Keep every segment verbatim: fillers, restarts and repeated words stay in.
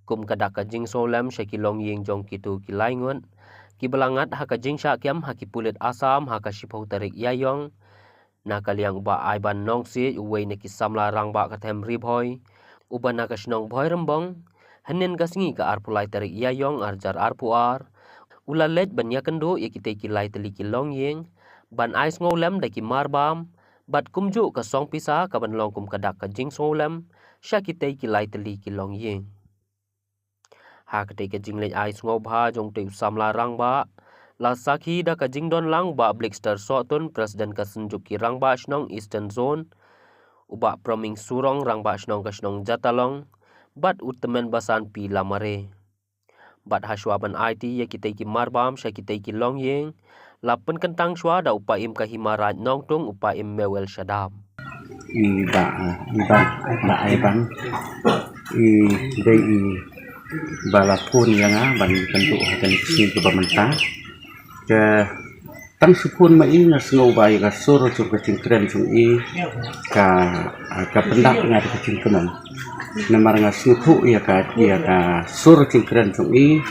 Kum ka dak ka jingsngewlem sha ki longïing jong kito ki lai ngut kiba la ngat ha ka jingshah kem ha ki pulit Assam ha ka shiphew tarik Ïaïong, na ka liang u Bah Aiban Nongsiej, uwei na ki samla rangbah ka them Ri Bhoi, uba na ka shnong Bhoirymbong, hynnin ka sngi ka arphew lai tarik Ïaïong arhajar arphew ar, u la leit ban ïakynduh ïa kitei ki lai tylli ki longïing ban ai sngewlem da ki marbam, bad kumjuh ka song pisa kaban long kum ka dak ka jingsngewlem sha kitei ki lai tylli ki longïing. Ha katei ka jingleit ai sngewbha jong utei u samla rangbah, la sakhi da ka jingdon lang u Bah Blixter Sohtun, President ka Synjuk ki Rangbah Shnong Eastern Zone, u Bah Proming Surong, Rangbah Shnong ka shnong Jatalong, bad u Tymmen Basan P Lamare. Bad hashwa ban aiti ïa kitei ki marbam sha kitei ki longïing, la pynkyntang shwa da u Paiem ka Hima Raid Nongtung, u Paiem Mewel Shadap. I Bah, i Bah, Bah Aiban, i dei i ba la phone ïa nga ban ïakynduh ha kane ka sngi kaba mynta. Te tang shu phone ma i nga sngew ba ïa ka sur jong ka jingkren jong i ka, ka pyndap ïa nga da ka jingkmen. Namar nga sngewthuh ïa ka, ïa ka sur jingkren jong i,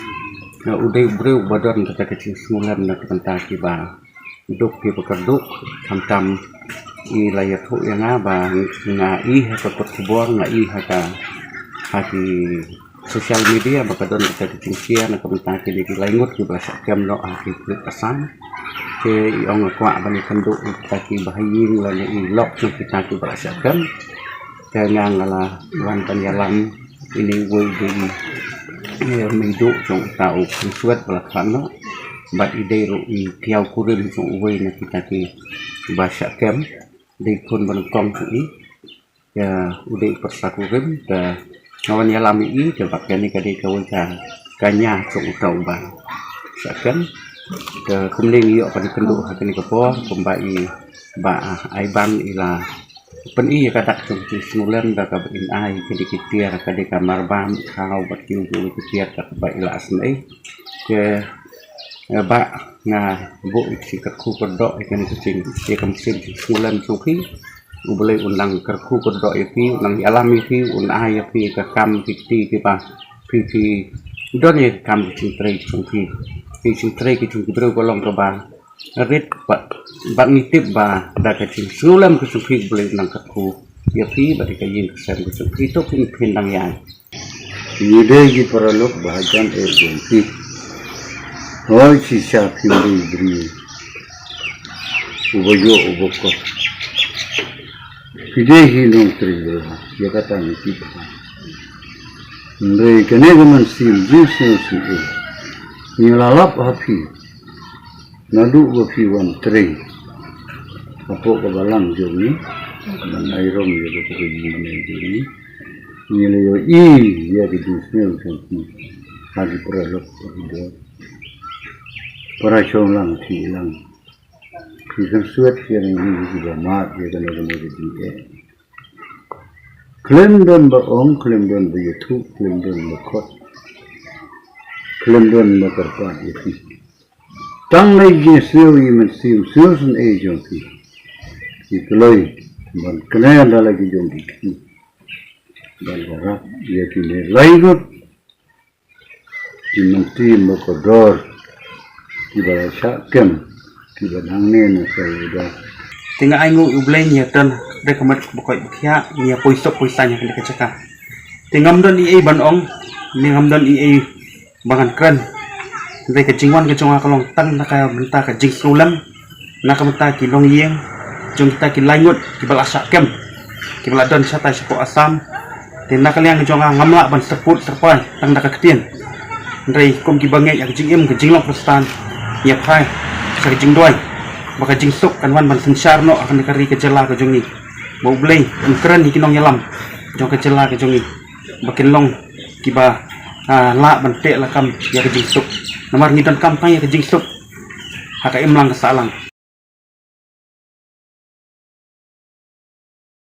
nga u dei u briew uba don kata ka jingsngewlem na ka bynta kiba duk kiba kyrduh, khamtam i la ïathuh ïa nga ba nga i ha ka kot khubor, nga i ha ka, ha ki social media ba ka don kata ka jingshare na ka bynta kine ki lai ngut kiba la shah kem noh ha ki pulit Assam. Te i ong nga kwah ban ïakynduh ïa kita kiba ha ïing lane i lok jong kita kiba la shah kem. Te nga nga la wan ban ïalam ine i wei i dei i, eh, meiduh jong uta u khynswet ba la khlad noh. Bad i dei ruh i thiaw kurim jong uwei na kita kiba shah kem. Dei khun ba nyngkong jong i. Te u dei u pyrsa kurim, te nga wan ïalam ïa i, te ba kane ka dei kawei ka, ka nia jong uta uba shah kem. Te kumne ngi ïoh ban ïakynduh ha kane ka por, kumba i Bah Aiban i la pyni ïa ka dak jong ka jingsngewlem da kaba in ai kine ki tiar, ka dei ka marbam, khaw bad kiwei kiwei ki tiar kaba i la sngewsih. Te, eh, Bah, nga buh ïa ka jingkyrkhu kyrdoh ïa kane ka jing, ïa ka mynsiem jingsngewlem jong phi. U Blei un nang kyrkhu kyrdoh ïa phi, un nang ïalam ïa phi, un ai ïa phi ka kam ki kti kiba phi, phi don ïa ka kam ki jingtrei jong phi. Ki jingtrei ki jong ki briew ka long kaba rit ba, ba ngi tip ba da ka jingsngewlem ka jong phi U Blei un nang kyrkhu ïa phi bad ïa ka ïing ka sem ka jong phi, to phin, phin nang ïaid. Ngi dei ki paralok ba hajan eh jong phi. Hooid shisha phi u dei u briew uba ïoh uba koh. Phi dei hi nongtrei ba ïa kata ngi tip. Hynrei kane ka mynsiem jingsngewsih eh ngi la lap ha phi. Naduh ba phi wan trei hapoh ka balang jong ngi, ban ai rong ïa ka pyrthei jong ngi, ngi la ïohi ïa ka jingsngew jong phi ha ki paralok, ha ki dor, para shong lang, phi lang. Phi kren suet ïa ngi kiba mad ïa kane kane ka jingeh. Khlem don ba ong, khlem don ba ïathuh, khlem don ba khot, khlem don ba kyrpad ïa phi. Tang ïa ki jingsngew, ïa ki mynsiem sngewsynei jong phi, ki kloi ban kner da la ki jong ki kti ban ïarap ïa kine lai ngut ki mynsiem ba kordor kiba la shah kem, kiba nangne na sawdong. Te nga ai nguh ïa U Blei, ngi ïa don da ka met ba koit ba khiah, ngi ïa poi suk poi saiñ ha kane ka jaka. Te ngam don ei ei ban ong, ne ngam don ei ei ba ngan kren. Hynrei ka jingwan ka jong nga ka long tang na ka bynta ka jingsngewlem na ka bynta ki longïing jong kita ki lai ngut kiba la shah kem, kiba la don shatai shapoh Assam. Te na ka liang ka jong nga ngam lah ban syrpud syrpai tang da ka ktien. Hynrei kum kiba ngeit ïa ka jingim ka jinglong Khristan, ngi ïa phai sha ka jingduwai ba ka jingsuk kan wan ban synshar noh ha kane ka ri ka jylla ka jong ngi. Ba U Blei un kren ïa ki nongïalam jong ka jylla ka jong ngi ba kin long kiba, ah, lah ban teh lakam ïa ka jingsuk. Namar ngi donkam tang ïa ka jingsuk ha ka imlang ka sahlang.